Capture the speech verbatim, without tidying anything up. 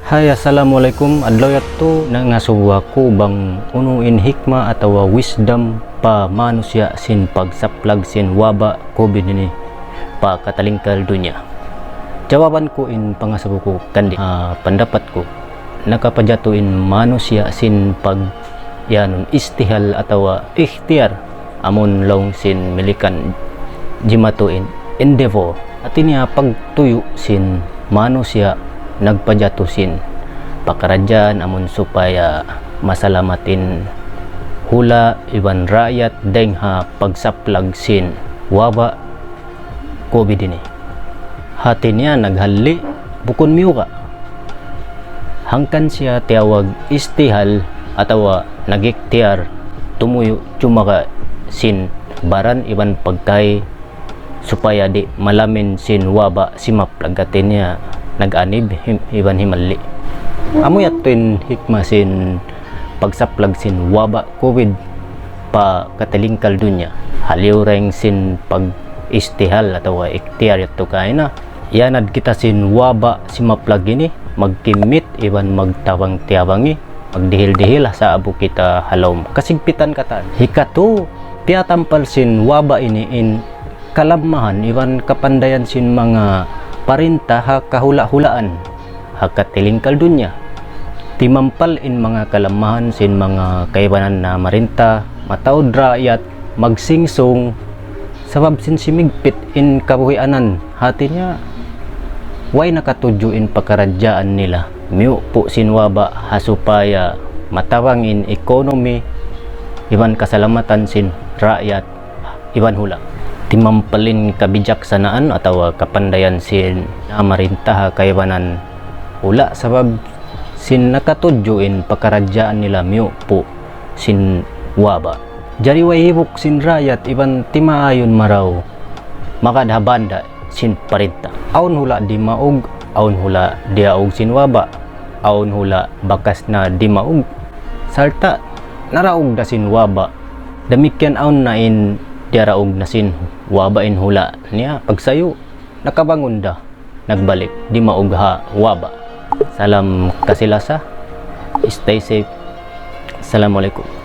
Hi, assalamu alaykum. Adlaw yadtu nangasubu aku bang unu in hikmah atawa wisdom pa manusiya' sin pagsaplag sin waba' COVID ini pa katilingkal dunya. Jawaban ku in pangasubu ku kandi, ah, pandapat ku. Nakapajatu in manusiya' sin pag-, iyanun, istihal atawa ikhtiyar, amun laung sin Milikan jimatu in endeavor. Hati niya pagtuyu' sin manusiya' nagpajatu sin pakaradjaan amun supaya masalamat in hula' iban raayat dayng ha pagsaplag sin waba' COVID ini. Hati niya naghalli' bukun miyuga'. Hangkan siya tiyawag istihal atawa nag-ikhtiyar tumuyu' jumaga sin baran iban pagkahi supaya di' malamin sin waba' simaplag, hati niya nag-anib him-, iban himalli'. Amu yadtu in hikmah sin pagsaplag sin waba' COVID pa katilingkal dunya. Haliyu dayng sin pag-istihal atawa ikhtiyar yadtu kaina. Iyanad kita sin waba' simaplag ini, magkimit iban magtabang-tiyabangi, magdihil-dihil ha sa'bu kita ha lawm kasigpitan katan. Hikatu, piyatampal sin waba' ini in kalamahan iban kapandayan sin manga parinta ha kahula'-hulaan ha katilingkal dunya. Timampal in manga kalamahan sin manga kaibanan na marinta, mataud raayat, magsingsung, sabab sin simigpit in kabuhianan. Hati niya, way nakatudju in pakaradjaan nila. Miyupu' sin waba' ha supaya matabang in ekonomi, iban kasalamatan sin raayat, iban hula'. Timampal in kabijaksanaan atawa kapandayan sin namarinta ha kaibanan hula', sabab sin nakatudju in pakaradjaan nila miyupu' sin waba'. Jari way hibuk sin raayat iban timaayun marayaw magad ha banda' sin parinta. Awn hula' dimaug, awn hula' diyaug sin waba', awn hula' bakas na dimaug, sarta' naraug da sin waba'. Damikkiyan awn na in diyaraug na sin waba' in hula' niya, pagsayu nakabangun da, nagbalik dimaug ha waba'. Salam kasi-lasa, stay safe. Assalamualaikum.